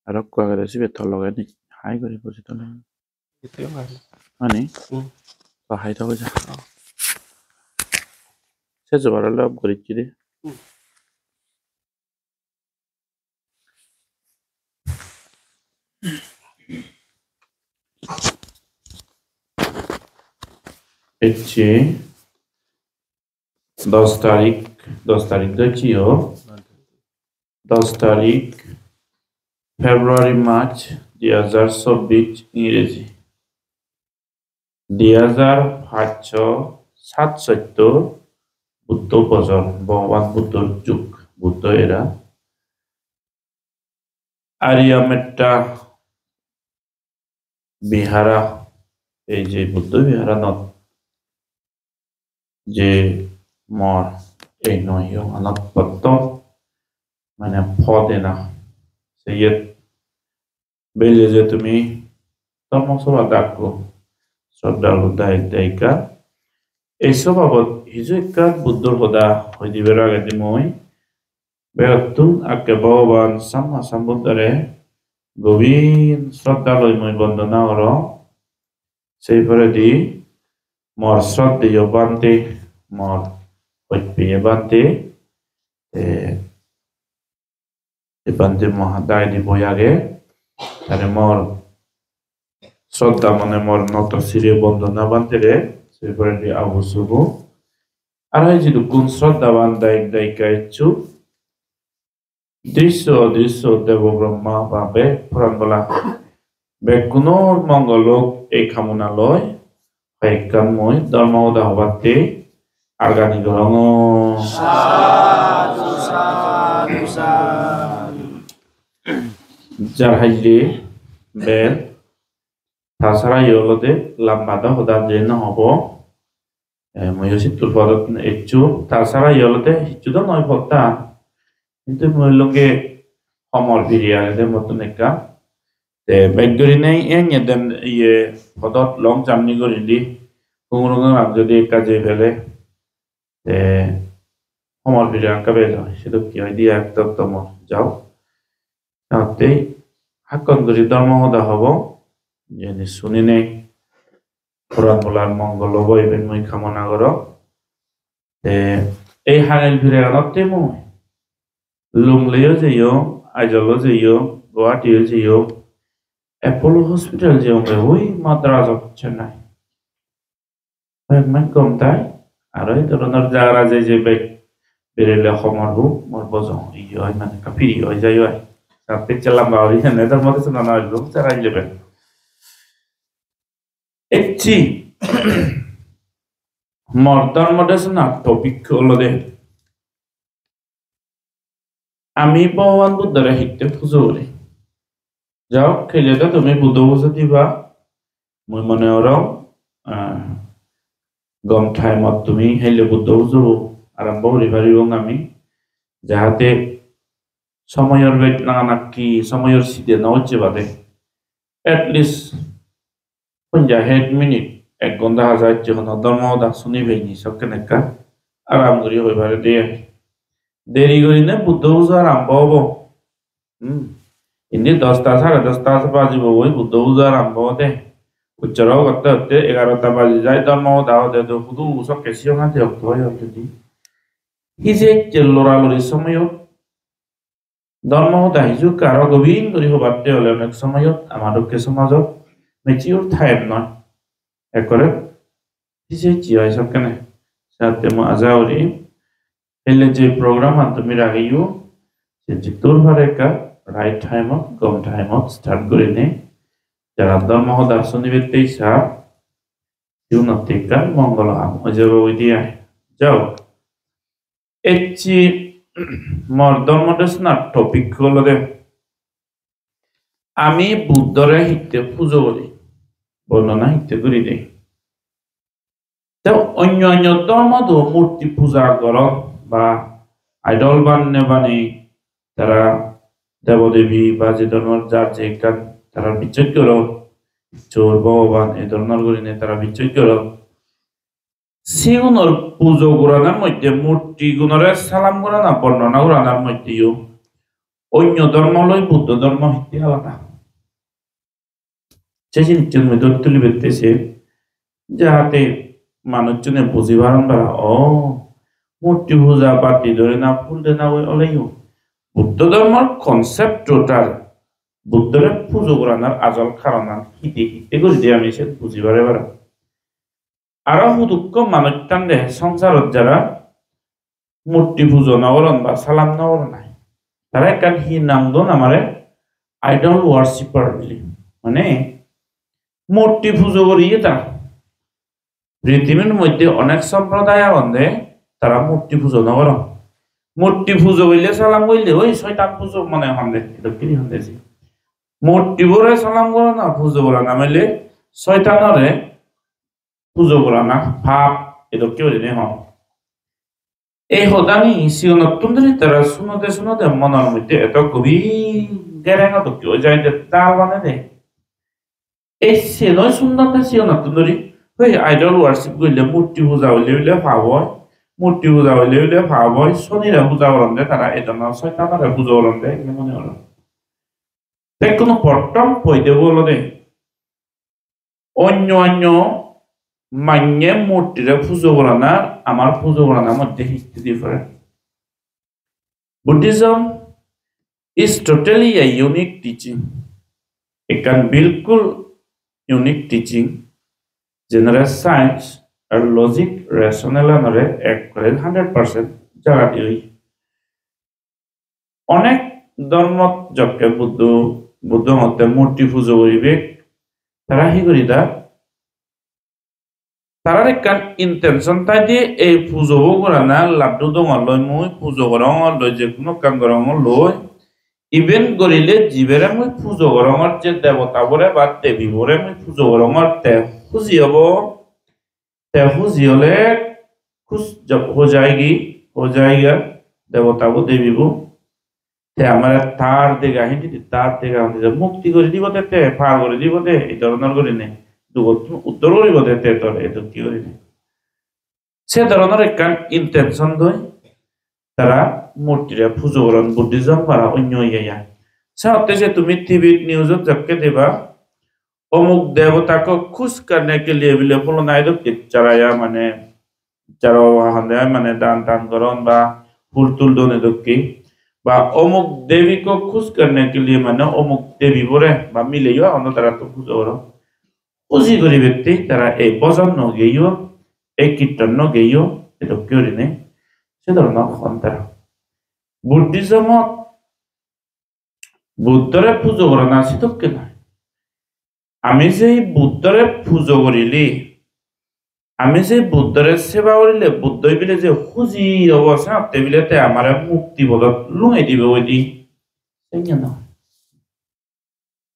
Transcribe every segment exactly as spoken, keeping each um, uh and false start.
Aro ekko agede sibe tolloge ni hai guri boji tole. Ete oi. Ani? Hmm. To hai to boja. Oh. Se jobar ole off gurichi de. Hmm. Ecche dos tarik, dos tarik do ecche o. Dos tarik February mas dui hajar chobbish ingreji. Dui hajar pachsho satsotti Buddho bojor, Bhogoban Buddhor jug, Buddho era. Ariyametta Vihara, ei je Buddho Viharanot je mor ei noi yo anot potto mane pod ena, se iyet bele je tumi dhormo sobha dakko, sroddhalu dayok dayika. Ei sobhabot hiju ekkan Buddhor hoda hoi dibar agedi mui begottun akke Bhogoban Samma Sambuddhore gobin sroddha loi mui bondona gorong. Sei poredi mor sroddheyo bhante, mor hojpeye bhante, te ei bhante mo dagedi boi age, tare mor sroddha mone mor noto sire bondona bhantere, sei poredi Abu Subu. Aro ei jidukkun sroddhaban dayok dayika eccho, drisso odrisso Debo Brahma ba bek poranbola bekkunor mongol ok ei kamona loi hoyekkan mui dhormo hoda hobatte argani gorongor. Sadhu, sadhu, sadhu. Jar haile bel, ta sara yo olode lamba do hoda je no hobo. Eh, muiyo sittur podot eccho, ta sara yo olode hissu do noi podtan. Hintu mui olonge homor piri agede mottun ekka. Te bek gurinei iyeni den iye podot long journey gurinei Kungurunguram jodi ekka jei pele, te homor piri ekka bej oi, sedokke oi diya ekdom tomor jao. Tatte hakkon guri dhormo hoda hobo, jeni suninei poranbolar mongol obo iben mui kamona gorong. Te ei hangel pire anotte mui Lunglei-o jeyong, Aizawl-o jeyong, Guwahati-o jeyong, Apollo Hospital jeyonge, ui Madrasot, Chennai. Hoyek maj gom thai, aro ei dhoronor jaga je je bek berele homor huk, mor bojong, iye oi mane ekka free oi jai oi. Tar pecche lamba guri henne dhormo desona no oi, jaga ile bek. Ecche mor dhormo desonar topic olode, ami Bhogoban Buddhore hitte pujo guri? Jahok, helle do tumi Buddho pujo diba, mui mone gorong, ah, gom time-ot tumi helle Buddho pujo arombo guri paribong ami, jahate somoyor bej nana nakki, somoyor side no ojje bade, at least ponjaj het minute, ek gonta haja ecche hono dhormo hoda suni peinei sokken ekka aram guri hoi pare de ai. Deri gurinei Buddho pujo arambo obo. Hmm. Indi dosta, sare dosta bajibo goi Buddho pujo arambo ode. Ussoro gotte gotte egarota baji jai, dhormo hoda ode do hudu sokke sigon hadi okto oi oi jodi. Hijecche lora lori somoyot dhormo hoda hiju ekka aro gobin guri hobatte ole onek somoyot ama dokke somajot mature time noi. Ekkore hijecche oi sokkene. Jatte mui aja guri helle je program an tumi ragiyo, se jiddur pare ekka right time-ot, gom time-ot start gurinei. Jara dhormo hoda sunibatte sa, siunotte ekkan mongolo ham oi jebo udi ai. Jao. Ecche mor dhormo desonar topic olode, ami Buddhore hitte pujo guri, bondona hitte guri de. Te onyo onyo dhormo do murti puja goron ba idol banne bani tara debo debi ba je dhoronor jar je ekkan tara bijjoj goron, Ishwar Bhogoban ei dhoronor gurinei tara bijjoj goron. Sigunor pujo goranar moddhe, murti gunore salam gorana, bondona goranar moddheyo Onyo dhormo loi Buddho dhormo hittey alada. Se jinissan mui dot tulibatte se, jahate manuchchune buji paron para, o, murti puja, batti dhorana, phul dena oi oleyo Buddho dhormor concept total, Buddhore pujo goranar ajol karonan hittey, hittey guri de ami se buji pare para. Aro hudukko manuj thande songsarot jara murti pujo no goron ba salam no goron ai. Tara ekkan hi nang don amare? Idol worshipper bili. Mane murti pujo goriye tara. Prithibir moddhe onek somproday agon de, tara murti pujo no goron. Murti pujo goille, salam goille oi soitan pujo mane honde, edokke honde je. Murti bore salam gorana, pujo gorana mile soitanore pujo gorana pap, edokke gurinei hon. Ei hodani sigonottun dhuri tara sunode sunode monor moddhe eto gobir gerengo dokke oi jai de, dal bane de. Ei senoi sundonde sigonottun dhuri, oi idol worship goille, murti puja goille bile pap oi, murti puja goille bile pap oi, sonire puja goronde tara, edonor soitanore pujo goronde, ene mone goron. Te hono pottom poide bo olode onyo onyo manye murtire pujo gorana, amar pujo gorana moddhe hittey different. Buddhism is totally a unique teaching. Ekkan bilkul unique teaching, jenere science ar logic, rational anore ekkore hundred percent jaga di oye. Onek dhormot jokke Buddho, Buddho motte murti pujo guribe, tara hi guri da? Tarar ekkan intention thai de, ei pujo bo gorana, laddu dongor loi mui pujo gorongor loi, je hono ekkan gorongor loi, iben gorile jibere mui pujo gorongor, je debota bore ba debi bore mui pujo gorongor, te huji obo, te huji ole khus-, hojaigi, hojaiga debota bo debi bo. Te amare tar dega, hindi tar dega, hindi mukti guri dibo de, te par guri dibo de, ei dhoronor gurinei. Dugottun uddor guribo de, te tore, ei dokke gurinei. Se dhoronor ekkan intention loi tara murtire pujo goron, Buddhism para onyo iye ya. Senotte je tumi T V news-ot jokke deba, omuk debota ko khush karne ke liye bile pholona edokke jaraya mane jaro hande mane dan tan goron ba phul tul don edokke, ba omuk devi ko khush karne ke liye mane omuk devi bore ba mileyo agon tara to pujo goron. Huji guribatte tara ei bhojon no geyo, ei kirton no geyo, edokke gurinei se dhoronor hon tara. Buddhism-ot Buddhore pujo gorana sedokke noi. Ami je Buddhore pujo gorile, ami je Buddhore seba gorile, Buddho bile je huji obo, senotte bile te amare mukti podot lungei dibo oide. Senne noi.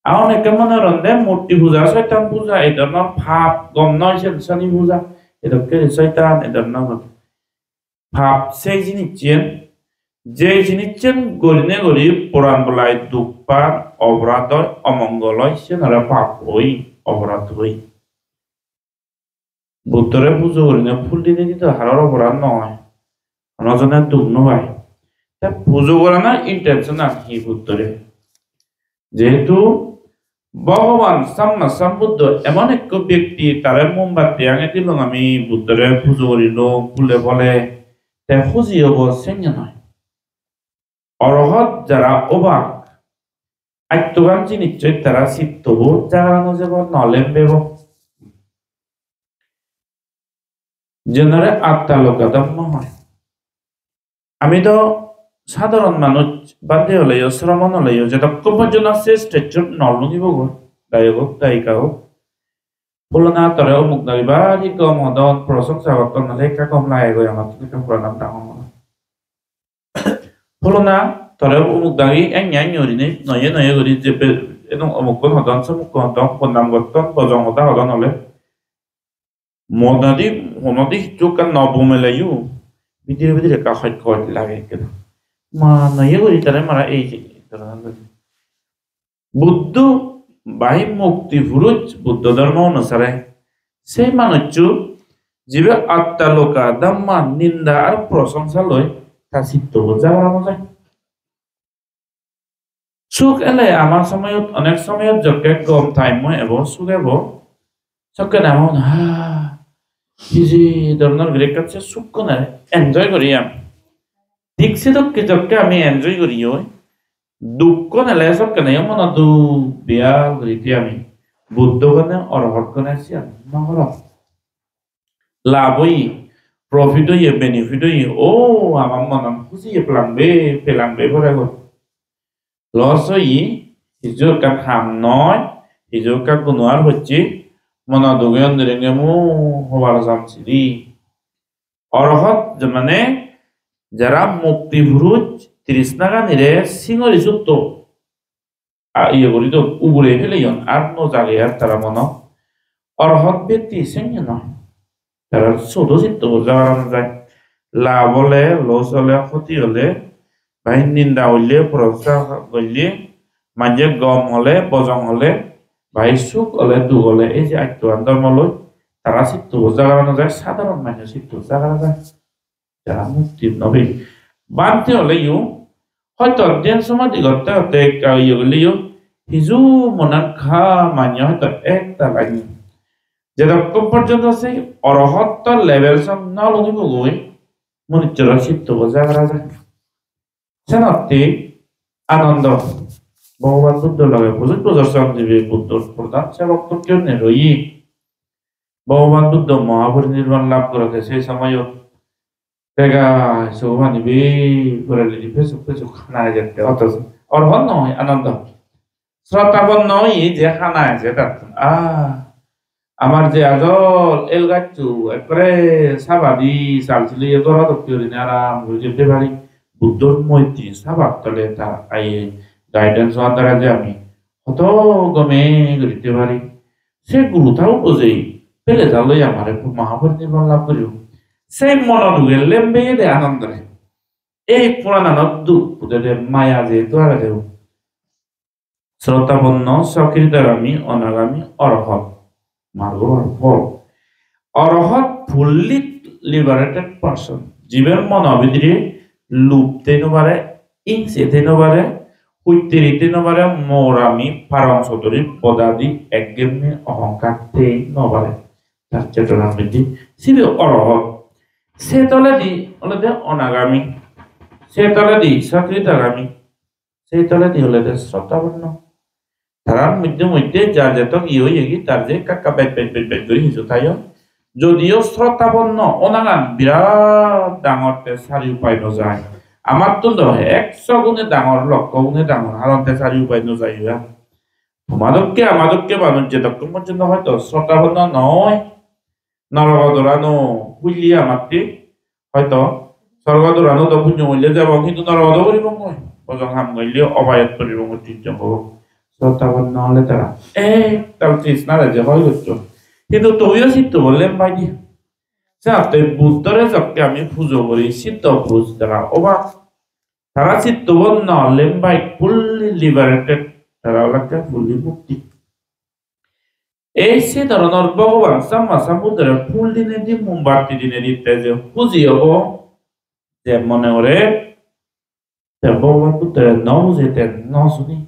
Agon ekke mone goronde murti puja, soitan puja, ei dhoronor pap gom noi, sen sani puja, edokke soitan, ei dhoronor pap se jinissen, je jinissen gorine guri poran bolai duk pan, oborad oi, omongol oi, siyenore pap oi, oborad oi. Buddhore pujo gorine phul dinei di do haror oborad noi. Hono jone duk no pai. Te pujo goranar intention an hi Buddhore? Jehetu Bhogoban Samma Sambuddho emon ekko bekti, tare mombatti ange dilung ami, Buddhore pujo gorilung, phule phole, te huji obo senne noi. Orohot jara obak, attogan jinissoi tara sittobo jagara no jebo, no lembebo. Jenare attaloka dhamma hoi. Ami do sadharon manuj, bhante oleyo, sramon oleyo, jedokkon porjonto se stage-ot no lungibo goi, dayok hok, dayika hok. Pholona tore omuk dagi bari gom hodon, prosongsa gotton, nole ekka gom lage goi, amattun ekka puranan dangor. Pholona tore omuk dagi enne enne gurinei, noye noye guri je be-, edong omukkun hodon, somukkun hodon, bodnam gotton, bojong hoda hodon ole. Modadi, honodi hissu ekkan no bumeleyo, bidire bidire ekka hoj hoj lage ekkena. Ma noye guri tare mara ei je, ei dhoronor guri. Buddho bai mukti purush Buddho dhormo onusare se manuccho jibe attaloka dhamma ninda ar prosongsa loi ta sittobo jagora no jai. Suk ele ama somoyot, onek somoyot jokke gom time-o ebo, suk ebo, sokke na mone, ha, hiji dhoronor guri ekkan se sukkune enjoy guri ami. Thik sedokke jokke ami enjoy guri oi, dukko nele sokkene yo mono duk biyal guri di ami. Buddho gone, Orohot gone siyan no gorong. Lab oye, profit oye, benefit oye, o, ama monan huji oye, pelang be, pelang be pore goi. Loss oye, hiju ekkan ham noi, hiju ekkan gunuar hocche, mono duge ondirenge mu hobar jam sidi. Orohot je mane jara mukti puruj, trishnaganire singori sutto, a, iye guri don, ugure peleyon, ar no jage ar tara mono. Orohot bekti senne noi. Tara sudo sitto jaga no jai. Lab ole, loss ole, hoti ole, bai ninda oile, proshongsa golle, manje gom ole, bojong ole, bai suk ole, duk ole, ei je attoan dhormo loi, tara sitto jaga no jai, sadharon manje sitto jaga jai. Jara mukti no pei. Bhante oleyo, hoito dhyan somadhi gotte gotte ekka iye goleyo, hiju monan kha manye hoito ekta lagey. Jedokkon porjonto se orohotto level san no lungibogoi, manuchchoro sittobo jagara jai. Senotte Anando Bhogoban Buddho loge pojoj bojor song dibe, Buddhor prodhan sebok dokke oinei roye. Bhogoban Buddho Mahaparinirban lab gorede se somoyot bega sogo pani bej goreledi pesuk pesuk hana ejette, othoso Orohot noi Anando. Srotaponno oye je hana eje tattun. Ah, amar je ajol el gaccho ekkore sabadi sal siliye goro dokke gurinei aram guri jebde pari. Buddhor moitri sabak tole ta aye guidance under-e je ami hoto gome guri jebde pari. Se guru ta ubo je pele ta loi amare Mahaparinirban lab guribo. Se mono duge lembeyede Anandore. Ei purananot duk pudede maya jehetu agede o. Srotaponno, Sokridagami, Onagami, Orohot. Margo ar phol. Orohot fully liberated person. Jibe mono bidire lub thei no pare, ingse thei no pare, hutteri thei no pare, mor ami, parong sodori, bodadi, ekgemi, ohonkar thei no pare. Tar chetona bidire sibe Orohot. Se toledi olode Onagami. Se toledi Sokridagami. Se toledi olode Srotaponno. Tarar moddhe moddhe jar jetok iye oyegi, tar je ekka ekka bej bej bej bej guri hiju thayon. Jodio Srotaponno onagan birat dangor, te sari upai no jai. Amattun do ekso gune dangor, lokko gune dangor, haron te sari upai no jai oya. Toma dokke ama dokke manuj jedokkon porjonto hoito Srotaponno noi, norogo dorano hulle amatte, hoito sorgo dorano do punyo golle jebong, hintu norogo do puribongoi, bojong ham golle obayot puribongoi, tijjong obong. Srotaponno ole tara ektal trishnare je hoi gocchon, hintu tobuyo sittobo lembai di. Senotte Buddhore jokke ami pujo guri, sitto puruj tara obak. Tara sittobo no lembai, fully liberated, tara olakke fully mukti. Ei se dhoronor Bhogoban Samma Sambuddhore phul dinedi, mombatti dinedi te je huji obo, je mone gore te Bhogoban Buddhore no buje, te no suni,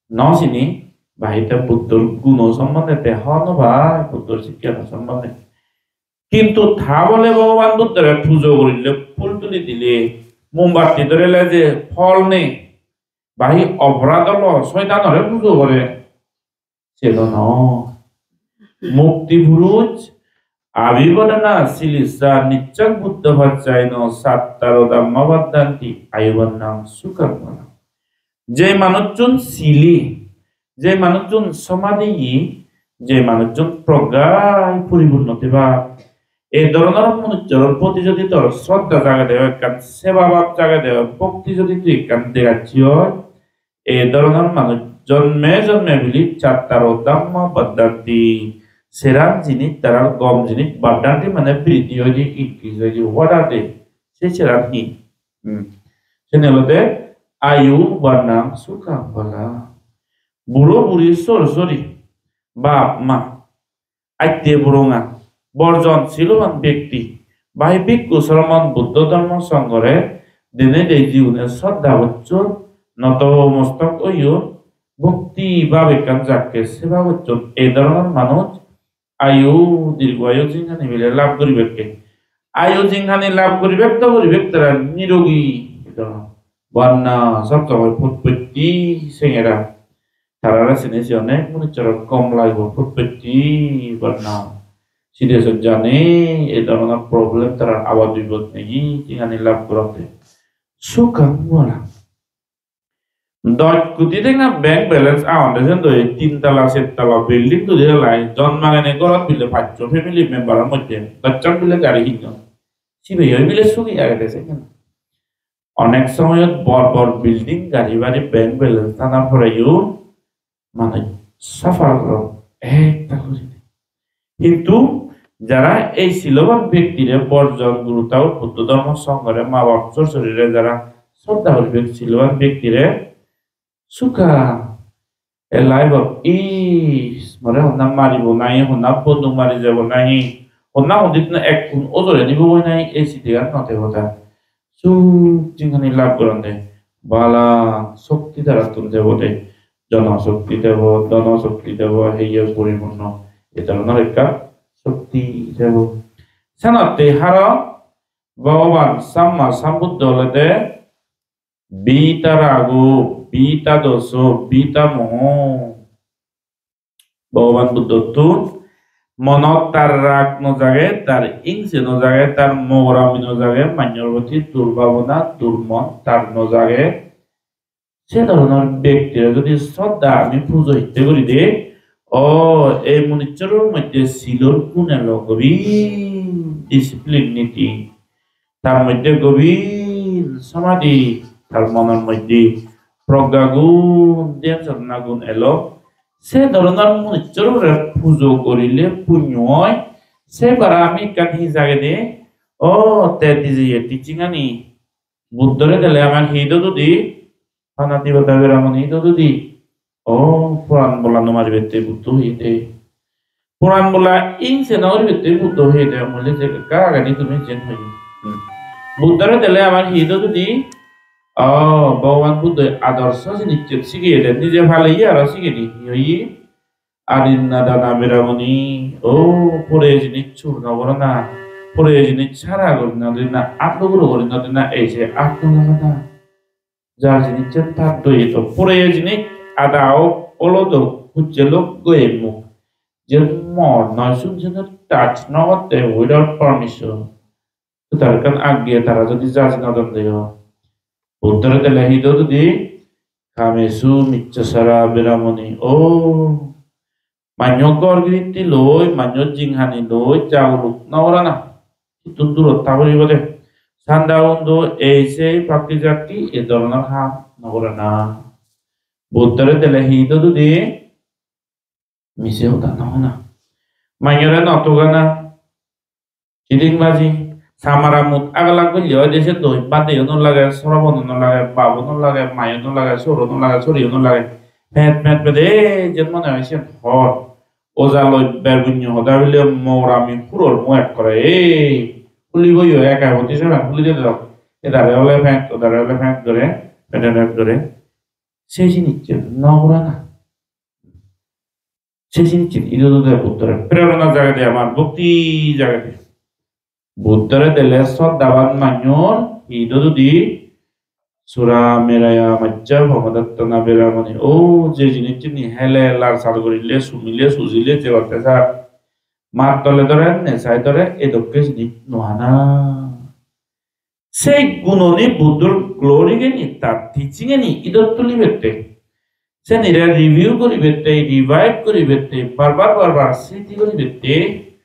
no sini, ba hi te Buddhor guno sombonde te hobor no pai, Buddhor sikkano sombonde. Kintu ta bole Bhogoban Buddhore pujo gorile, phul tuli dile, mombatti dhorele je phol nei, ba hi oporad olo, soitanore pujo gore, se do no. Mukti puruj, abhivadana silissa niccaṃ buddhapacchayino cattaro dhammā vaḍḍhanti āyu vaṇṇaṃ sukhaṃ balaṃ. Je manuchchun sili, je manuchchun somadhiyi, je manuchchun progga puripunno theba, ei dhoronor manuchchor proti jodi tor sroddha jagede oi, ekkan seba bhab jagede oi, bhokti jodi tui ekkan degacchi oi, ei dhoronor manuj jonme jonme bili cattaro dhammā vaḍḍhanti, seran jinis, tarar gom jinis, vaḍḍhanti mane briddhi oide, increase oide, what are they? Se seran hi? Hmm. Seni olode āyu vaṇṇaṃ sukhaṃ balaṃ. Buro buri, sor sori, bap ma, attiyo puronga, borjon siloban bekti, ba hi bhikkhu sramon Buddho dhormo songhore dene dei jigune sroddha gocchon, noto mostok oyon, bhokti bhab ekkan jakke seba gocchon, ei dhoronor manuj ayu, dirgho ayu jinghani bile lab guribekke. Ayu jinghani lab guribek to guribek tara nirogi, ei dhoronor. Banna sob somoi putpotti sengera. Tarare sini se onek manuchchorot gom lagibo, putpotti banna. Side sot jani ei dhoronor problem tara abot bibot nei, jinghani lab goronde. Sukhang bala. Dos koti tenga bank balance agonde sen doi tin tala, ser tala building tuli tala, jon magene gorot bile paccho family member-or moddhe, dochjon bile gari hinnon. Sibe oi bile sugi agede sen. Onek somoyot bor bor building, gari bari, bank balance thanar poreyo manuj suffer goron ektal gurinei. Hintu jara ei siloban bektire, borjon guru tabuk Buddho dhormo songhore, ma bap sor sorire jara sroddha guribe siloban bektire, sukha, a life of ease, more honna maribo nahi, honna bonduk mari jabo nahi, honna hondit na ekkun ojore nibo nahi, ei sidegan no thebo ta. Suk jinghani lab goronde, bala shokti tarattun thebo de, jono shokti thebo, dhono shokti thebo, heye puripunno, ei dhoronor ekkan shokti thebo. Senotte haro Bhogoban Samma Sambuddho olode Vita rago, vita doso, vita moho. Bhogoban Buddhottun monot tar rag no jage, tar ingse no jage, tar mogorami no jage, manyor proti durbhabona, durmon tar no jage. Se dhoronor bektire jodi sroddha ami pujo hitte guri de, o, ei munucchoror moddhe silor gun elo, gobir discipline niti. Tar moddhe gobir samadhi, tar monor moddhe progga gun, dhyan sadhana gun elo. Se dhoronor munucchorore pujo gorile punyo oi. Se bara ami ekkan hi jagede, o, te dije ye teaching ani. Buddhore dele amar hi dododi, pana dibota beramuni hi dododi. O, poran bola no maribette Buddho hoyede. Poran bola ingse no guribette Buddho hoyede, mui le je ekka agedi tumi jen hoye. Hmm. Buddhore dele amar hi dododi. O, Bhogoban Buddho adorso jinissan sigeyede, nije paleye aro sigedi. Hi hoye? Adinna dana beramuni, o, pore jinis sur no gorana, pore jinis sara guri no dena, atto guro guri no dena, ei se atto lagana. Jar jinissan tar doye to, pore jinis ada ok, olo dok, hujje lok, goye muk. Je mor noi sun seno touch no gotte without permission. Tar ekkan agge tara jodi jaji no don deyo. Buddhore dele hi dododi, kamesu micchasara beramuni. O, manyo ghor giritti loi, manyo jinghani loi, jaguluk no gorana. Hittun durot ta puribo de. Sanda undo, ei sei pakki jakki, ei dhoronor ham no gorana. Buddhore dele hi dododi, mise hoda no hona. Manyore no togana. Hiding baji, samara mut agalak golle oide se doi, badeyo no lage, sorobono no lage, babo no lage, mayo no lage, soro no lage, soriyo no lage. Pet pet pet, ei jen mone oi sen hor. Oja loi bergunyo hoda bile mogorami huror mu ekkore, ei, huli boyo eka boti seban huli de dok. Edare ole pet, odare ole pet gore, pet pet gore. Se jinissan no gorana. Se jinissan idu dude Buddhore prerona jagede, amar bhokti jagede. Buddhore dele sroddhaban manyor idu dudi sura meraya majja pamadattana beramani. O, je jinissan hele lar sar gorile, sumile, sujile, jebatte sar. Mat tole dore, nesai dore, edokke jinis no hana. Sei gunoni Buddhor glory geni, tar teaching geni idot tulibette. Senire review guribette, revive guribette, bar bar bar bar sriti guribette,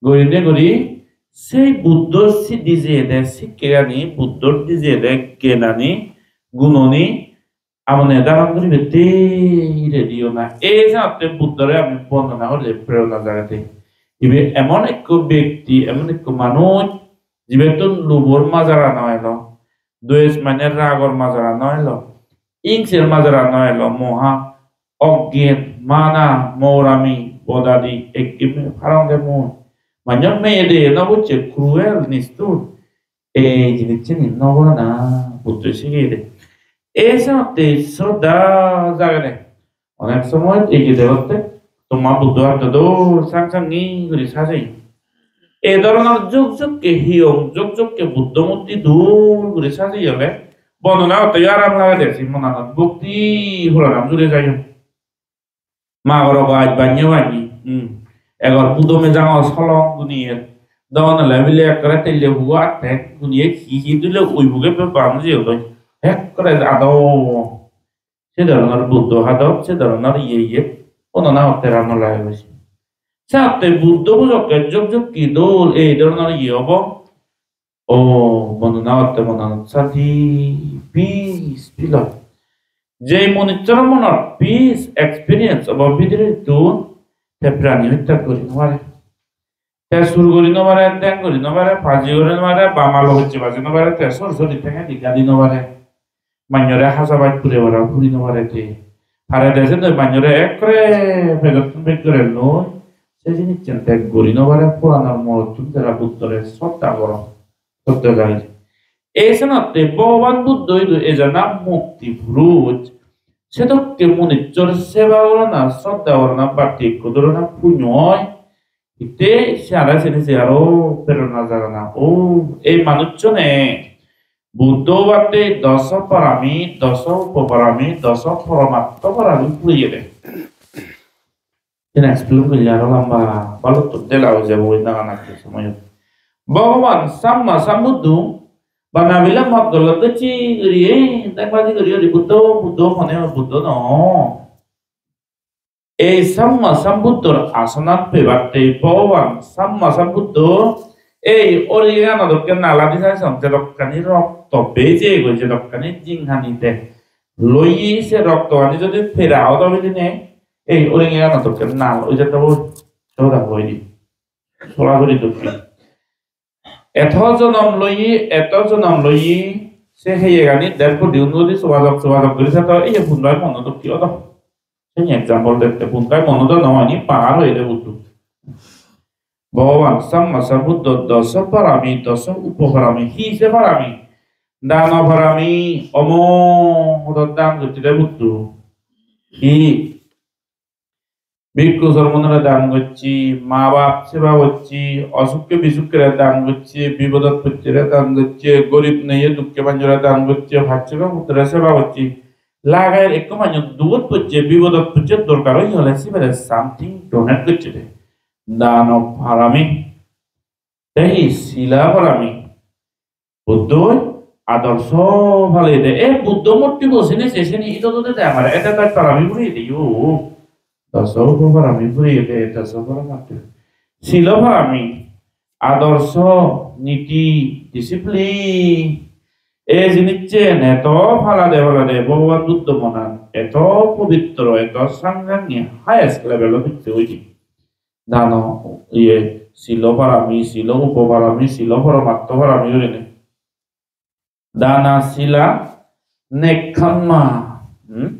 gurine guri sei Buddhor si-, dijeyede sikkegani, Buddhor dijeyede gyanani, gunoni amone daran guribette ready ona. Ei jenotte Buddhore ami bondona gorile prerona jagede. Ibe emon ekko bekti, emon ekko manuj, jibettun lubor majara no elo, dwes mane ragor majara no elo, ingser majara no elo, moha, oggen, mana, mourami, bodadi, ekkim parong de mui. Manjor meye de no bucche, cruel, nistur. Ei jinisseni no gorana Buddho sigeyede. Ei senotte sroddha jagede. Onek somoy ei je degotte, toma Buddho atto dol sang sangi guri sajeye. Ei dhoronor juk jukke hiyong, juk jukke Buddho murti dol guri sajeye ole, bondona gotte yo aram lagede, se monanot bhokti puranan jure jaiyo. Magoro gaj bannye bannye, hmm. Egor pudo mejangor solong guniye. Don ole bile ekkore telle pugo atte guniye hi hi dule ui puge bebban jeyodoi. Ekkore ado. Se dhoronor Buddho hadot, se dhoronor iye iye. Ono na otte rano lage goise. Satte Buddho bujokke juk juk hi dol ei dhoronor iye obo. O, bondona gotte monanot santi, peace feel oi. Je manuchor monot peace experience obo bidirettun, te prani hotta guri no pare. Te sur guri no pare, deng guri no pare, paji guri no pare, ba malo hocche baji no pare, te sor sori tengedi gadi no pare. Manjore haja baj pure bara puri no pare te. Pare de se noi manjore ekkore pejottun bej gore loi. Se jinissan te guri no pare, puranor morottun jara Buddhore sroddha goro. Sroddha jai. Ei senotte Bhogoban Buddho idu ejana mukti puruj. Sedokke munichor seba gorana, sroddha gorana, batti ekko dorana punyo oi. Hitte se aro seni se aro prerona jagana. O, ei manuchchune Buddho obatte doso parami, doso upoparami, doso poromatto parami puriyede. Sen explain golle aro lamba, balutto dela oi jebo oi nagan atto somoyot. Bhogoban Samma Sambuddho bana bile mot golot docche guri, eh, dekbaji guri guri Buddho, Buddho hone Buddho no. Ei Samma Sambuddhor asonan pebatte Bhogoban Samma Sambuddho ei oringano dokke nala di sai song, jedokkani rokto bejei goi, jedokkani jinghani de loye, se roktogani jodi pera odo biline ei oringano dokke nal oi jette bo, se hoda hoi di. Sorasori dokke. Eto jonom loye, eto jonom loye, se heyegani der pudi undi sobajok, sobajok guri sedo, iye Pungai mono dokke odo. Seni example dette, Pungai mono do no, ani pahar hoyede Buddho. Bhogoban Samma Sambuddho doso parami, doso upoparami, hi se parami? Dano parami, omo hodot dan gocche de Buddho. Hi? Bhikkhu sromonnore dan gocche, ma bap seba gocche, osukke bisukkere dan gocche, bipodot pocchore dan gocche, gorib neye dukke manjore dan gocche, paccheke puttore seba gocche. Lager ekko manjor dugot pocche, bipodot pocche, dorkar oye ole sibere something donate gocche de. Dano parami. Te hi sila parami. Buddhoi adorso paleyede. E Buddho murtibo sini se sini ido dode de amare ede doj parami puriyede yo. Doso upo parami puriyede, doso poromatto. Silo parami, adorso, niti, discipline. E jinissen eto palade palade Bhogoban Buddho monan eto pobitro, eto sanggangge highest level-ot utte oide. Dano, iye, silo parami, silo upo parami, silo poromatto parami gurinei. Dana sila nekkamma, hmm?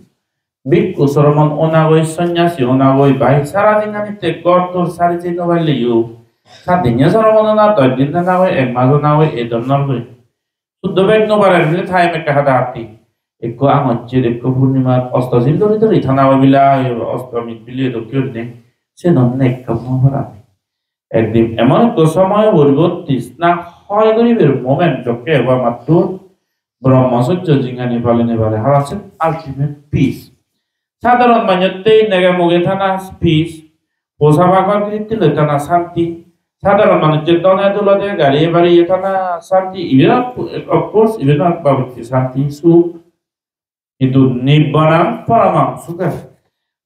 Bhikkhu sromon onagoi, sonyasi onagoi, bai sara dinanitte ghor tor sari jei no palle yo. Sat dinne sromon ona, dosh din onagoi, ek mas onagoi, ei dhornor guri. Suddho bej no parer bile time ekka hada hatti. Ekko angocchir, ekko purnimat osto sil dhori dhori thana oi bila, osto mit bile dokke gurinei. Siyen nekkamma parami. Ekdin emon ekko somoy poribo, trishna hoy guribar moment jokke ebo amattur Brahmacharya jinghani palinei pare. Haron siyen ultimate peace. Sadharon manjotte nege moge thana peace. Posa bagor giritti loi thana santi. Sadharon manujche dhone dowlote gariye bariye thana santi. Iben of, of course, iben babotte santi, suk. Hintu nibbanang paramang sukha.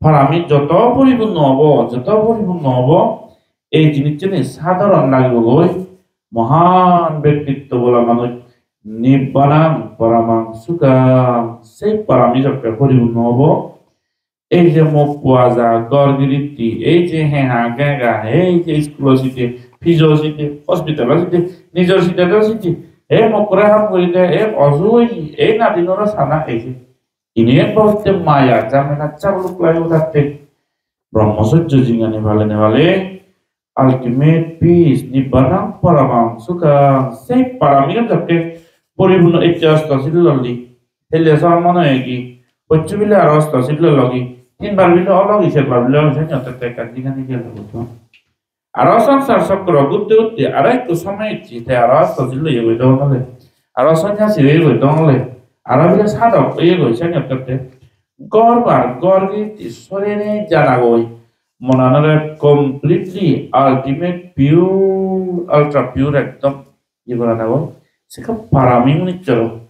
Parami joto poripunno obo, joto poripunno obo, ei jinissani sadharon lagibogoi. Mohan bektitto bola manuj nibbanang paramang sukha. Sei parami jokke poripunno obo. Ei je mok puaja, ghor giritti, ei je heha gega, ei je school-o side, pijo side, hospital-o side, nijor side do side, ei mokkore ham guri de, ei oju oye, ei nadinore sana, ei je. Ini ek babotte maya, jamela chabluk lai udatte. Brahmacharya jinghani palene pale, ultimate peace, nibbanang paramang sukhang. Sei paramigan jokke poripunno ecche osto sil lolli. Helle soron mane hoye ki, pocchu bile aro osto sil lollogi. Tinbar bile ologi, serbar bile ologi, senne otte ekkan jinghani gelo gotton. Aro songsar chokro ghurte ghurte aro ekko somoy ecche, te aro asto sil oye goi dong ole. Aro sonyasi oye goi dong ole. Aro bile sadhok oye goi, senne otte. Ghor bar, ghor giri sorene jana goi. Monanore completely ultimate pure, ultra pure ekdom iye gorana goi. Sekke parami unicchoro.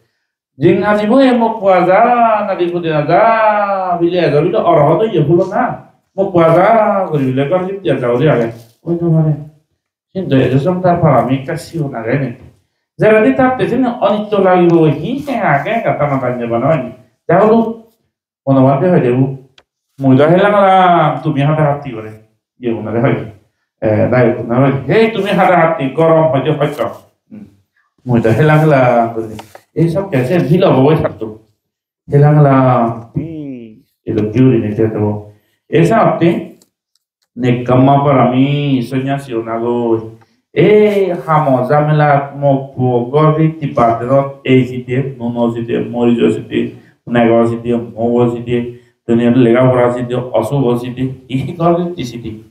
Jinghanibo e mokko aja, nadi pudi aja, bile ejo bile orohot oye hulo na. Mokko aja guri bile ghor giri aja guri age. Oi no pare. Hintu ejo songsar parami ekka sigon age ne. Jeredi tatte sini onitto lagibo, hi he age, ekka tana tanye bana oi. Ja holo, Monobhante hoide bu, "Mui do helang helang, tumi hada hatti gore." Iye gunore hoide. Eh, dayok gunore hoide, "Hey, tumi hada hatti, gorom hoide hoito. Hmm. Mui do helang helang," guri. Ei sob kese hilo bobo satto. Helang helang, pi, edo guri ne te to. Ei satte, Nekkamma parami, sonyasi onagoi. Ei hamo jamelat mokko gor ritti badenot ei sidi, nuno sidi, morijo sidi, nego sidi, mogo sidi, duniyar lega pora sidi, osugo sidi, ei gor ritti sidi.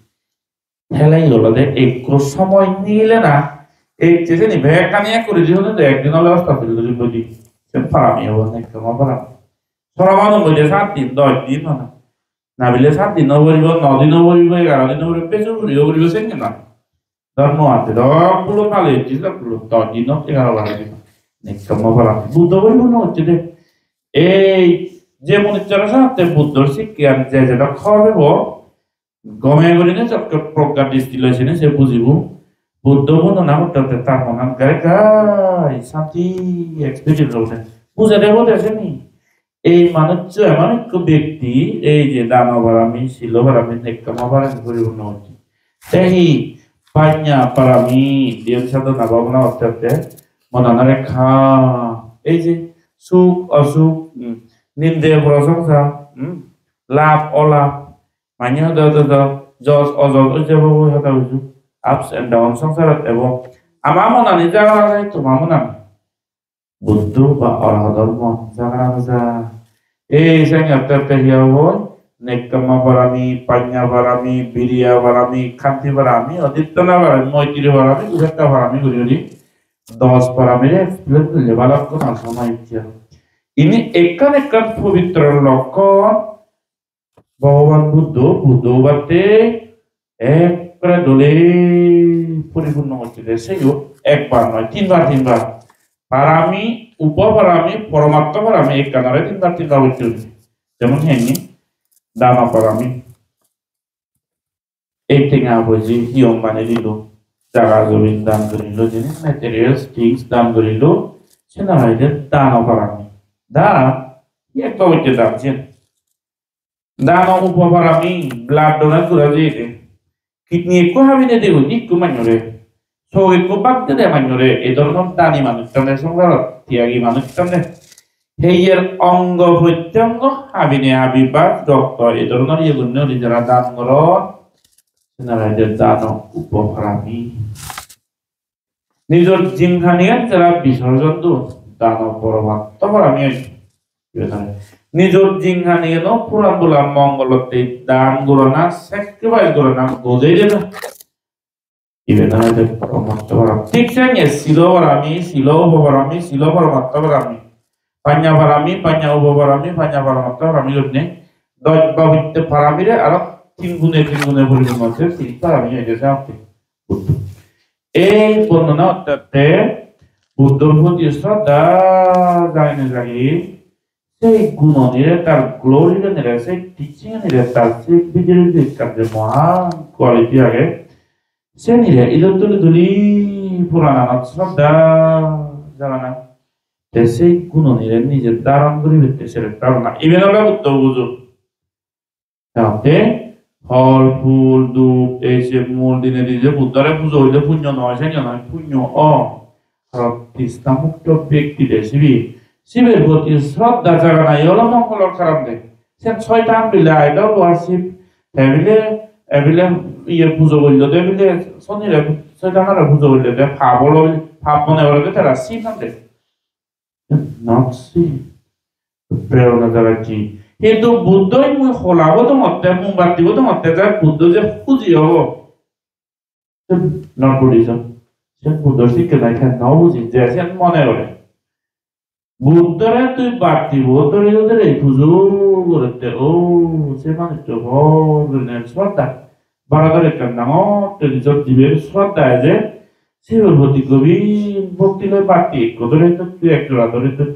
Helai olode ekko somoy nigile na, ecche seni bekkani ek guri di hone de ekdin ole hospital duri bodi. Se parami obo, nekkamma parami. Soro manu boide sat din, dosh din hona. Nabile sat dino poribo, no dino poribo, egaro dino poribo, bejor guriyo poribo, sen kena. Dhormo ante dok pulot pale ecche, dok pulot dosh dino, egaro baro dino. Nekkamma parami. Buddho poribo no hocche de. Ei je manuchchore satte Buddhor sikkean je jedok hobebo, gome gurinei jokke progga dristi loi sene se bujibo. Buddho bondona gotte gotte tar monan gai gai santi experience obode. Bujede obode seni. Ei manuccho emon ekko bekti, ei je dano parami, silo parami, nekkamma parami puripunno gocche. Te hi panya parami, dhyan sadhana bhabona gotte gotte monanore ekkan, ei je suk osuk, hmm, ninde prosongsa, hmm, lab olab, manye hodo hodo do, jos ojos oi jebo hoda huju, ups and down songsarot ebo. Ama monani jaga age, toma monani. Buddho ba Arahator mon jaga na ja. Ei senge otte otte hi obo? Nekkamma parami, panya parami, biriya parami, khanti parami, adittana parami, moitri parami, upekka parami guri guri dos parami re explain gurile balokko na somoy icche. Ini ekkan ekkan pobitro lokkon. Bhogoban Buddho, Buddho obatte ekkore dole poripunno gocchede, seyo ekbar noi, tinbar, tinbar. Parami, upoparami, poromatto parami ekkanore tinbar, tinbar gocchede. Jemon henne, dano parami. Ei tenga poije hiyong bani dilo, jaga jomin dan gurilo, jinis materials things dan gurilo, siyeno hoide dano parami. Dan, hi ekko gocche dan siyen. Dano upoparami, blood donate gora jeyede. Kidney ekko habine degoi ikko manjore. Sok ekko bak dede manjore. Ei dhoronor dani manuj tane songsarot, tiyagi manuj tane. Heyer ongo protyongo habine habi bak rokto ei dhoronor iye gunne guri jara dan goron. Senare hoide dano upoparami. Nijor jinghanigan jara bisorjon don, dano poromatto parami oi. Iben oi. Nijor jinghanigano puran bola mongolotte dan gorana, sacrifice gorana, gojei dena. Iben oi de poromatto parami. Thik senge silo parami, silo upoparami, silo poromatto parami. Panya parami, panya upoparami, panya poromatto parami gurinei doj babotte paramire aro tin gune, tin gune poripunno otte, tin parami oi de se otte. Buddho. Ei bondona otte otte Buddhor proti sroddha jagine jagi, sei gunonire, tar glory-ganire, sei teaching-anire, tar sei bidire je ekkan je mohan quality age, senire idot tuli tuli purananot sroddha jagana. Te sei gunonire nije dharon guribatte sere dharona. Iben ole Buddho bujo. Te phol, phul, dhup, ei se mul dinei di je Buddhore pujo golle punyo noi, seni noi, punyo o. Karon trishna mukto bekti de sibe. Siber proti sroddha jagana ole mongolor karon de. Sen soitan bile idol worship, te bile, e bile iye pujo gollo de bile, sonire, soitanore pujo gollo de, pap olo, pap mone gore de tara, sin hon de. Not sin. Prerona jagacche. Hintu Buddhoi mui holabo dongotte, mombatti bo dongotte, je Buddho je huji obo. Not Buddhism. Sen Buddhor sikke nai, sen no buji, je sen mone gore. Buddhore tui batti bo dhori dhori pujo gorette, o, se manuccho bor gurinei sroddha. Bharodor ekkan dangor tradition dibe sroddha eje, sibor proti gobhir bhokti loi batti ekko dhori thoi, ek jora dhori thoi.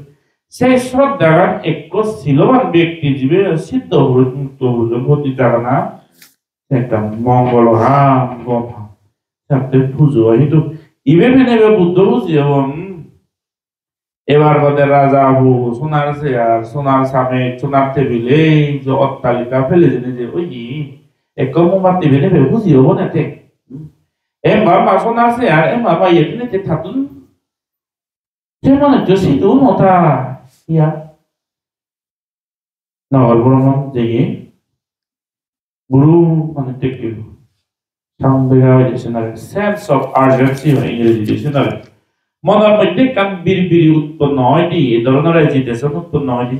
Se sroddhagan ekko siloban bekti jibe siddho purush, mukto purush proti jagana, ekkan mongolo ham, gom ham. Satte pujo oi hintu ibe pene ibe Buddho puji obo, hmm. Ebar bode raja bu, sonar chair, sonar samej, sonar table, ei je ottalika pele jeni je oye, ekko mombatti bene be huji obo ne te. Em baba sonar chair, em baba iye bene te thatun. Te mane jo sidu no ta, iya. Nogor Brahman jeye. Guru mane thank you. Sambhega hoide senare, sense of urgency hoi Ingreji di senare. Monor moddhe ekkan birbiri utponno oide, ei dhoronor agitation utponno oide.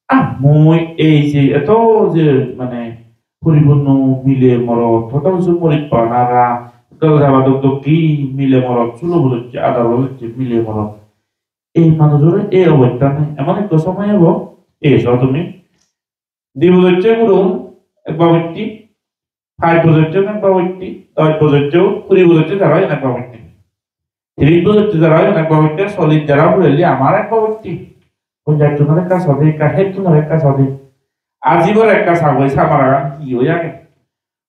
Ah, mui ei je eto je mane puripunno mile morot, hoto kichu morit panara, gol jaba dok dok ki mile morot, sulo bujocche, adar bujocche mile morot. Ei manujore ei obosta nei, emon ekko somoy ebo, ei so tumi di bojor ecche gurun ek babotti, pach bojor ecche ek babotti, dosh bojor ecche, kuri bojor ecche tara ek babotti, tiris bojor ecche tara ek babotti, chollish jara purelli amar ek babotti, ponchash junor ekka sode, ekka het junor ekka sode, ajibor ekka sagoi samaragan hi oi age?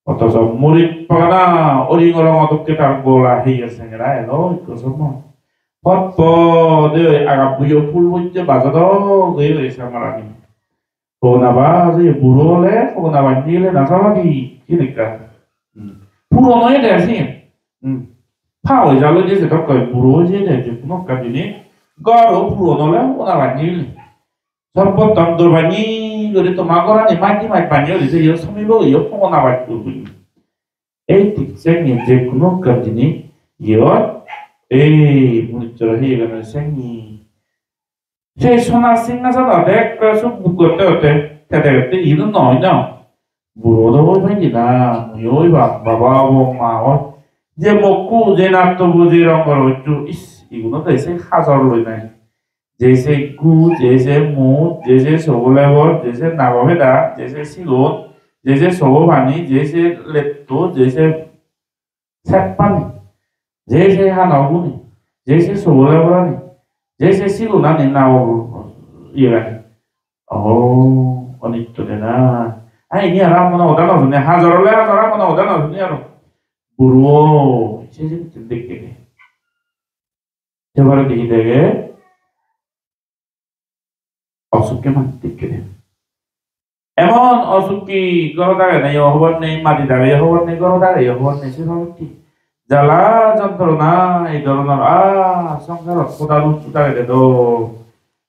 Othoso murit pagana oring orongo dokke tar gola heye sengera elo ikko sommo. Pot pot oi agabbuyo phul bocche bajodok oi oi samarani. Pogona baj oye buro ole, pogona bannye gele na sabadi, siyen ekkan. Hmm. Puron oyede siyen. Hmm. Pa oi jalo je sedok koi buro oyede je kuno ekkan jinis. Goro puron ole pogona bannye gele. Sor pottan dor bannye guri toma gorani maj di maj bannye guri, se iyo somibo iyo pogona baj guri. Ei thik sengi je kuno ekkan jinis iyot, ei munussoro hi gana sengi. Se sonar singhason ode ekka suk buk gotte gotte, tede gotte iyeno noi no. Buro do oi panye na, muiyo oi ba, baba obo, ma oi. Je mokku, je nattobo, je rongor occhu, is, iguno do se hajor loi nai. Jei se gu, jei se mut, jei se sogo lebor, jei se nago peda, jei se silon, jei se sogo pani, jei se letto, jei se sep pani, jei se hano guni, jei se sogo leborani, jei se silonani nago iyegani. Oh, onitto de na. Ai, ini aro ammono hoda no suni, hajor ole hajor ammono hoda no suni aro. Buro, se jinissan dekke de. Se pore degi dege, osukke mani tikke de. Emon osukke, gorot agede yo hobor nei, madit agede yo hobor nei, gorot agede yo hobor nei, se pore jala jontrona ei dhoronor, ah, songsarot hoda lutut agede do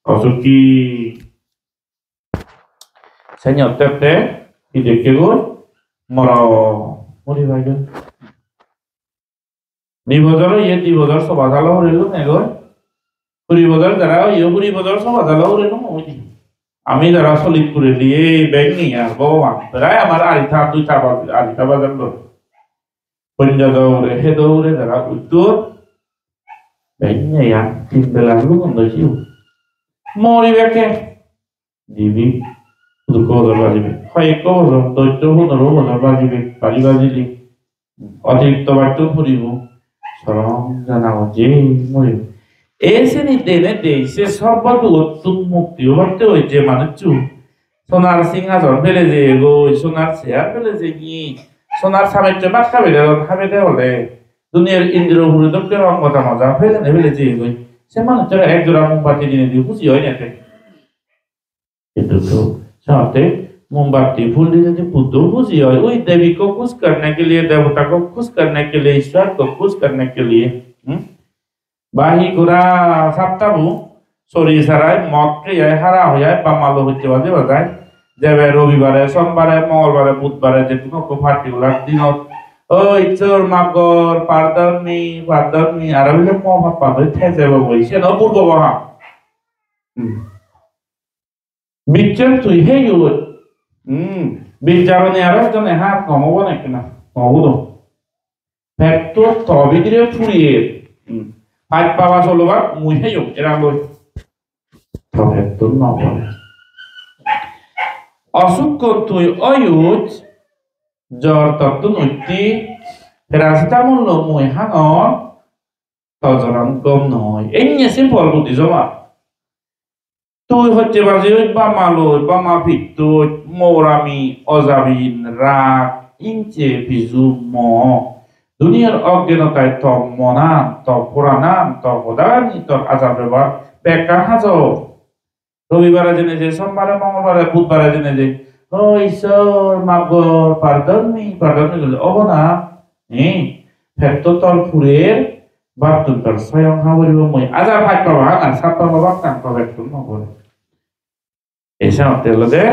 osukke. Seni otte otte hi dekke goi? Moro, mori pai goi. Di bojor oye, di bojor soba salo hurilung egoi. Kuri bojor jara oye, kuri bojor soba salo hurilung oye. Ami jara solit kureli, ei bek nei ar, Bhogoban. Prai amar arita, duita baj-, arita bajar loi. Ponjo do hure, hedo hure jara utton. Bek nei ar, tin bela lugon do siu. Mori beke. Dibe, dukko bojor bajibe. Hoyekko bojor, dosh to pondro bojor bajibe, bari bajile. Otirikto bacchun puribo. Sorom jana o je moribo. E sini dene dei, se sorbo dugottun mukti obatte oi je manuccho. Sonar singhason pele jeyegoi, sonar chair pele jeye, sonar sameccho bhat habede, habede ole. Duniyar indro puri dokke rong moja moja pele ne pele jeyegoi. Se manucchore ek jora mombatti dinei di huji oi nete. Hintu to saate mombatti phul di jodi Buddho puji oi, oi Devi ko khush karne ke liye, devata ko khush karne ke liye, Ishwar ko khush karne ke liye. Hmm? Ba hi gora saptabu, sori sarai, mod khei ai, hara hoi ai, ba malo hojje baje bajai. Jebe robibare, sombare, mongolbare, budbare, je kuno ekko particular dinot, "O Ishwar, maf gor, pardon me, pardon me," aro bile mo pap pap oi thejebo goi, siyen o purbo boha. Hmm. Bicchon tui heyot. Hmm. Bijjaroni aro ekjone hat gom obo nekkena? Gom obo do. Petto to bidire puriye. Hmm. Paj paba solobar mui heyong eraloi. To petto no pore. Osukkon tui oyuj, jor tottun utti, paracetamol lo mui hangor, to joran gom noi. Enne simple Buddhism a. Tui hojje baje oi bama loi, bama pittoi, morami, ojabin, rag, inje, piju, mo. Duniyar oggenotai to monan, to poranan, to hodagani, to ajar bebohar, bekkan hajo. Robibare jene je, sombare, mongolbare, budbare jene je, "O Ishwar, maf gor, pardon me, pardon me," gole obo na? Hi? Petto tor purer, battun tor soyong haboribo mui. Ajar paj paba hang ar sat paba bak tang to pettun no pore. Ei senotte olode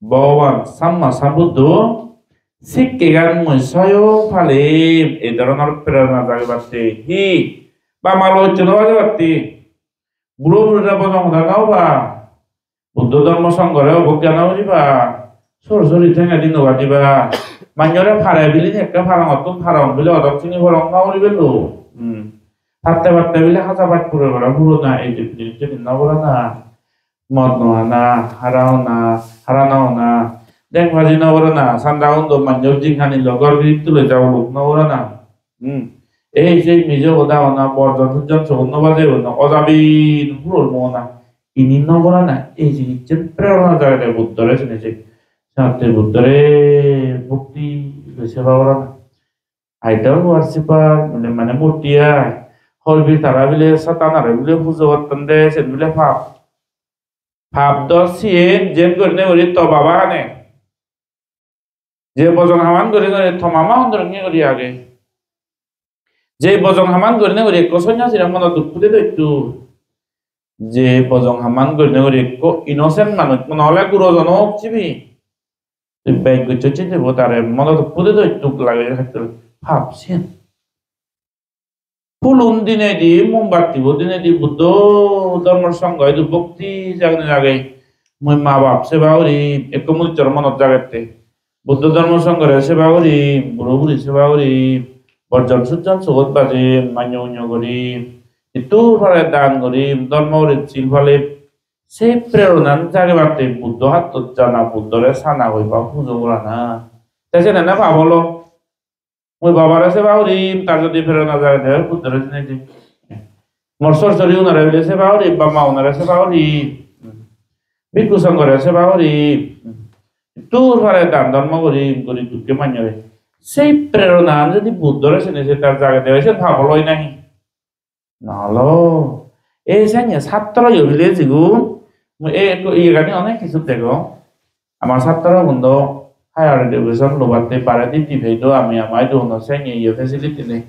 Bhogoban Samma Sambuddho sikkegan mui soyong palim, ei dhoronor prerona jagebatte. Hi? Bama loi hojje no bajebatte. Buro burire bojong hoda no hoba. Buddho dhormo songhore obogya no guriba. Sor sori thengedi no badiba. Manjore pare bili nekke parongottun parong bili odok sini porong no guribe lo. Hmm. Patte patte bili haja baj pure gore purona ei je jinis sini no gorana. Mod no hana, hara hona, hara no hona. Deng baji no gorana, sanda undo manjor jinghani lo ghor giritti loi jabo lok no gorana. Hmm. Ei sei mijo hoda hona, borjon sujjon sogun no baje hona, ojabin huror mo hona. Ini no gorana, ei jinissen prerona jagede Buddhore sene se. Senotte Buddhore bhakti loi seba gorana. Idol worshipper, mane, mane murti ai. Hor bile tara bile Satan are bile pujo gotton de, sen bile pap. Pap do siyen jen gurinei guri to baba hane. Je bojong haman gurinei guri to mama hondoronni guri age. Je bojong haman gurinei guri ekko sonyasire mono duk pudi doittu. Je bojong haman gurinei guri ekko innocent manuj, mone hole gurojon ok sibe. Tui bej gocchocche je bo tare mono duk pudi doittu lage hattur pap siyen. Pulun dinedi, mombatti bo dinedi, Buddho dhormo songho idu bhakti jagne jage. Mui ma bap seba guri, ekko munuchor monot jagette. Buddho dhormo songhore seba guri, buro buri seba guri, borjon sujjon sogot baje, manyo unyo guri, ittu pare dan guri, dhormo guri sil pale. Sei preronan jagebatte Buddho hattot jana, Buddhore sana, hoiba pujo gorana. Te sene ne pap olo. Mui babare seba gurim, tar jodi prerona jagede oi, Buddhore sinei di. Mor sor sori unore bile seba gurim, bap ma unore seba gurim. Bhikkhu songhore seba gurim. Dur pare dan dhormo gurim, guri dukke manjore. Sei preronan jodi Buddhore sinei se tar jagede oi, sen pap olo nahi? No olo. Ei senne satro yo bile jigun, mui ei ekko iyegani onek hissu degong. Amar satrogun do higher education lobatte baredi dibe do ami ama idu hono senne ye facility nei.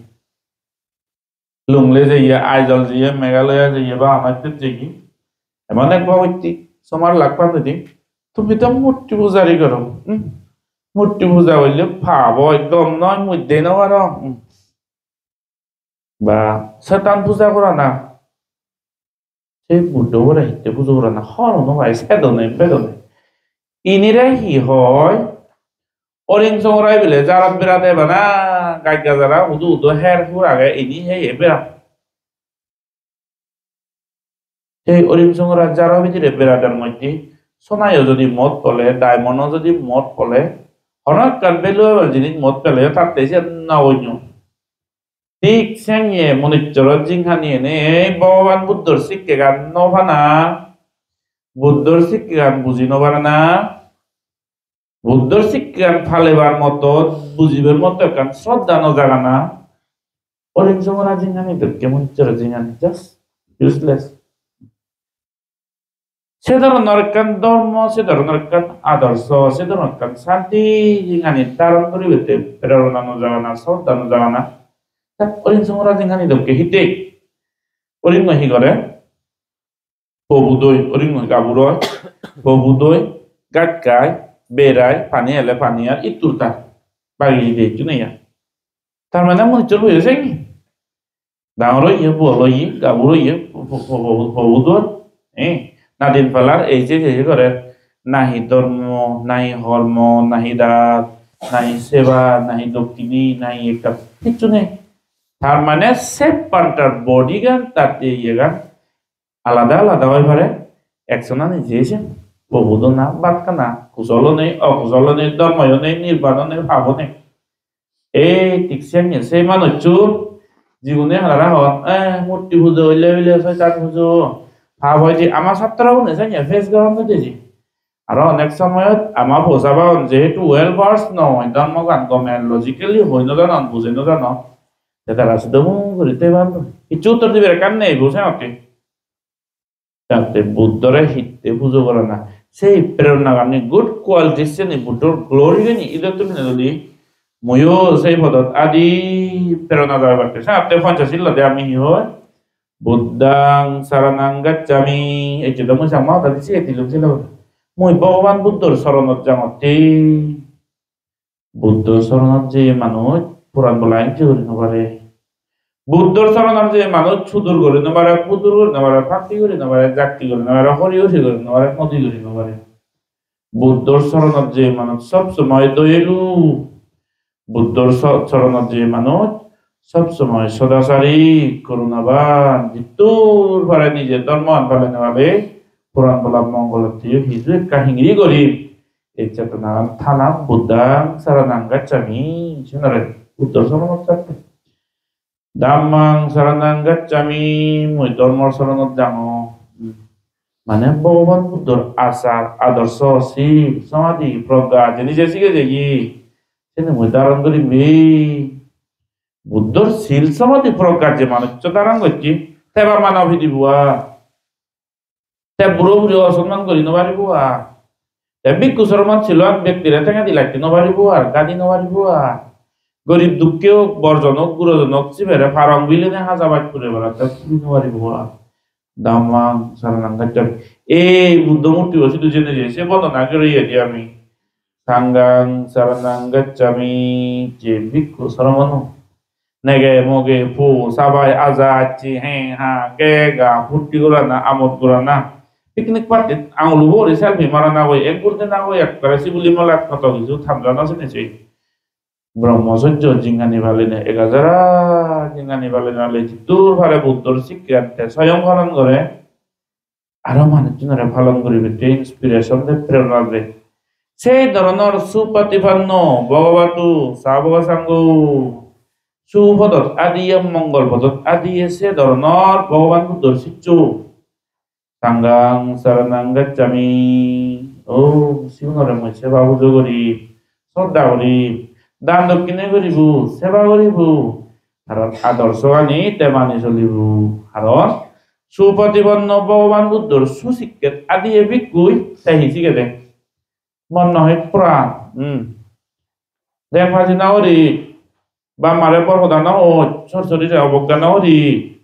Lunglei jeye, Aizawl jeye, Meghalaya jeye, ba hamatte jeye. Emon ek babotte, somar lakh pang guri, tumi to murti pujari goro. Hmm? Murti puja golle pap oi, gom noi, mui dei no parong. Hmm. Ba Setan puja gorana. Se Buddho bore hitte pujo gorana, hobor no pai, sedone, bedone. Inire hi hoi? Oring songora bile jarot berade bana, gaj gajara, hudu hudu her hur age, ini heye bera. Sei oring songora jaro bidire beradar moddhe sonayo jodi mot pole, diamond-o jodi mot pole, hono ekkan valuable jinis mot peleyo tatte siyan no onyo. Thik senne munuchoro jinghani ene ei Bhogoban Buddhor sikkegan no pana, Buddhor sikkegan buji no parana, Buddhor sikkegan palebar moto, bujibar moto ekkan sroddha no jagana, oring songora jinghani dokke munuchoro jinghani just useless. Se dhoronor ekkan dhormo, se dhoronor ekkan adorso, se dhoronor ekkan santi jinghani dharon guribatte prerona no jagana, sroddha no jagana. Ta oring songora jinghani dokke hitte? Oring noi hi gore? Pobu doi, oring noi gabur oi. Pobu doi, gaj khai, berai, pani ele pani ar ittur tar. Bagi de hissu nei ar. Tar mane munuchor boyos engi. Dangor oye, bol oye, gabur oye, po-, po-, po-, po-, pobu dor. Eh, Nadin palar ei je je gore, nahi dhormo, nahi hormo, nahi dat, nahi seba, nahi dokkini, nahi ekta, kichu nei. Tar mane se pantar body gan, tar je iye gan alada alada oi pare. Action ani je se, pobudo na, bhat hana, kusolo nei, okusolo nei, dhormoyo nei, nirbano nei, pabo nei. Ei thik senne se manuchun, jigune hanara hon, eh, murti pujo oile bile soitan pujo, pap oi de. Ama satro une senne face goron de deji. Aro onek somoyot ama posaba un jehetu well versed noi, dhormogan gome logically hoi no janon, bujei no janon, te tara sido mung guri thei palloi. Hissu uttor dibar ekkan nei bo senotte. Jatte Buddhore hitte pujo gorana, sei prerona gani, good qualities seni, Buddhor glory gani idottun hinei duli muiyo sei podot adi prerona jagabatte. Senotte Panchashil lode ami hi hoi? Buddhang saranang gacchami. Ecche do mui Changma hodadi siye dilung silo. Mui Bhogoban Buddhor soronot jangotte. Buddhor soronot jeye manuj puran bola inje guri no pare. Buddhor soronot jeye manuj sudur guri no pare, pudur guri no pare, bhakti guri no pare, jakti guri no pare, hori hori guri no pare, nodi guri no pare. Buddhor soronot jeye manuj sob somoi doyelu. Buddhor so-, soronot jeye manuj sob somoi sodachari, korunaban, jiddur pare nije dhormoan palene pale, puran bola mongolotte hiju ekka hingiri guri. Ei chetonagan thana Buddhang saranang gacchami, senare Buddhor soronot jatte. Dhammang saranang gacchami, mui dhormor soronot jangor. Hmm. Mane Bhogoban Buddhor achar, adorso, sil, somadhi, progga, jeni je sige jeye, seni mui dharon gurim be. Buddhor sil, somadhi, progga je manuccho dharon gocche, te ba mano pidi bua. Te buro buri osonman guri no paribo ar. Te bhikkhu sromon siloan bektire tengedi latte no paribo ar, gadi no paribo ar. Gorib dukke ok, borjon ok, gurojon ok, sibere parong biline haja baj pure bara te puri no paribo ar. Dhammang saranang gacchami. Ei Buddho murtibo sidu jene je se bondona guri iyedi ami. Sanghang saranang gacchami, je bhikkhu sromon. Nege moge po sabai aja acchi he ha ge ga purti gorana, amod gorana, picnic party-t angul ubo guri selfie marana goi, ek gurde na goi ekkore sibuli molat hoto hissu tamjana sini sei. Brahmacharya jinghani paline, egajara jinghani paline ole jiddur pare Buddhor sikkean te soyong paron gore. Aro manuchunore palon guribatte inspiration de, prerona de. Sei dhoronor supatipanno Bhagavato Sāvaka Saṅgho, supodot adiye, mongol podot adiye, se dhoronor Bhogoban Buddhor siccho. Sanghang saranang gacchami. O, sigunore mui seba pujo guri, sroddha guri, dan dokkine guribo, seba guribo. Karon adorsogani te mani solibo. Karon supatipanno Bhogoban Buddhor susikket adiye bhikkhun te hi sigede? Mon no hoi puran. Hmm. Deng baji no guri, bap mare bor hoda no hoi, sor sorire obogga no guri,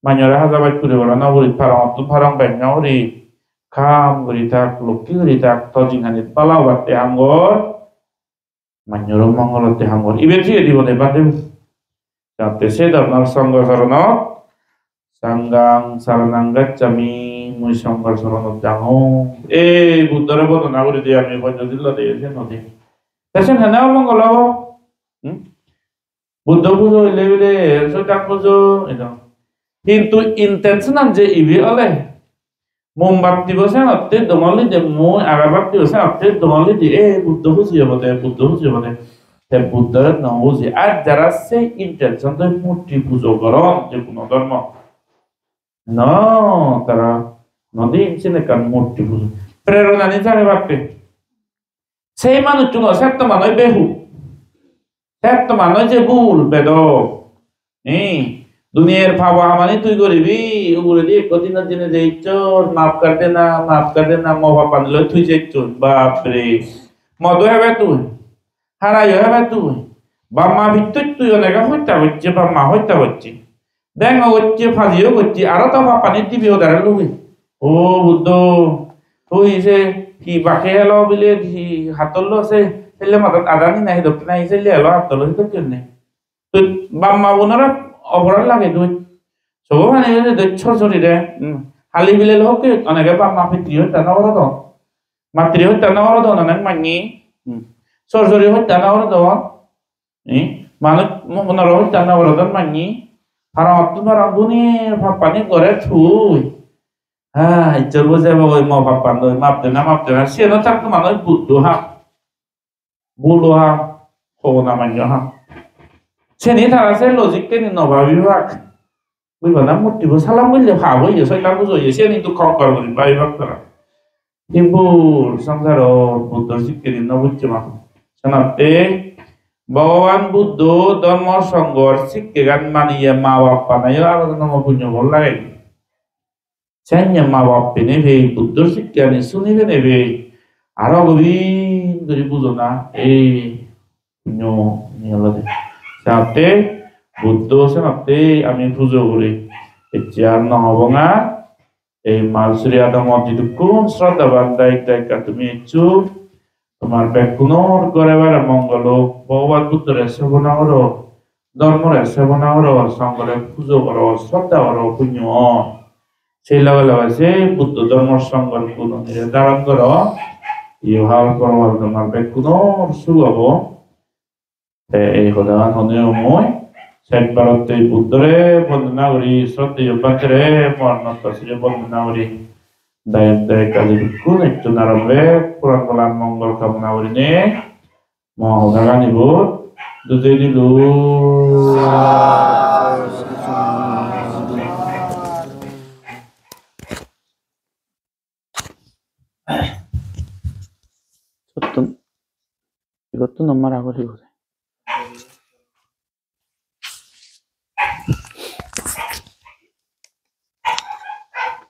manjore haja baj puri bora no guri, parongottun parong bej no guri, kam guri thak, lokki guri thak, to jinghanit bala obatte ham gor. Manjoro mongolotte ham gor. Iben siye dibo de bhante. Jatte se dhoronor sangha soronot, sanghang saranang gacchami, mui sangha soronot jangong. Ei Buddhore bondona guri de ami, ponjo dillo de, se nodi. Te sen hene omongol obo? Hmm? Buddho pujo hoile bile soitan pujo, edo. Hintu intention an je ibe ole, mombatti bo senotte dongol di de, mui agarbatti bo senotte dongol di de, "E Buddho puji obode, Buddho puji obode." Te Buddhore no puji. Ar jara se intention loi murti pujo goron, je hono dhormo. No, tara no din sen ekkan murti pujo. Prerona ni jage batte. Sei manuchchuno setto manoi behu. Setto manoi je bul bedo. Ei, duniyar pabo hamani tui goribi, uguredi ekko dinot jeinei je Ishwar, maaf kar dena, maaf kar dena, mo papani loi tui jeichchon. Bap re. Modo hebe tui. Harayo hebe tui. Bap ma pittoi tui onege hotta gocche, bap ma hotta gocche. Dengo gocche, pajiyo gocche, aro to papani dibe odare lugi. O Buddho, tui se hi bakke helo bile, hi hattollo se, helle madat adani nahi dokke nahi, se helle helo hattollo hi dokke ne. Tui bap ma bonore oporad lage tui. Sogo pani hole doi sor sori de, hmm, Hali bile lok onege bap ma pitri hotta no gorodon. Matri hotta no gorodon onek manye. Hmm. Sor sori hotta no gorodon. Eh? Manuj mo-, noro hotta no gorodon manye. Harangottun parang duni pappani gore tui. Ha, ijjor bo jebo goi mo pappan doi. Map dena, map dena. Siyen o tak manuj Buddho ha. Bulo ham, hogona manjo ham. Seni tara se logic keni no babibak. Bui bana murti bo salam gulle pap oye, soitan pujo oye, seni hintu kokkor guri babibak tara. Hi bul songsarot Buddhor sikkeni no bujje ma. Senotte Bhogoban Buddho dhormo songhor sikkegan maniye ma bap banayo aro nomo punyo bol lage. Senne ma bap pene pei, Buddhor sikkani suni pene pei, aro gobin guri bujona, ei punyo ni olode. Jatte Buddho senotte ami pujo guri, ecche ar no obong ar, ei Malsuri adamot jidukkun sroddhaban dayok dayika tumi eccho, tomar bekkunor gore bare mongol ok, Bhogoban Buddhore sebona goro, dhormore sebona goro, songhore pujo goro, sroddha goro, punyo on. Sei loge loge se Buddho dhormo songhor gununire dharon goro, iyohal porohal tomar bekkunor suk obo. Te ei hodagan honeyong mui, sej barotte Buddhore bondona guri, sroddheyo bhattere, moronotto sire bondona guri, dayok dayika jidukkun ecchon aro bek puran balan mongol kamona gurinei, mo hodaganibot dujei dilung. Sottun, igottun no mara guri guri.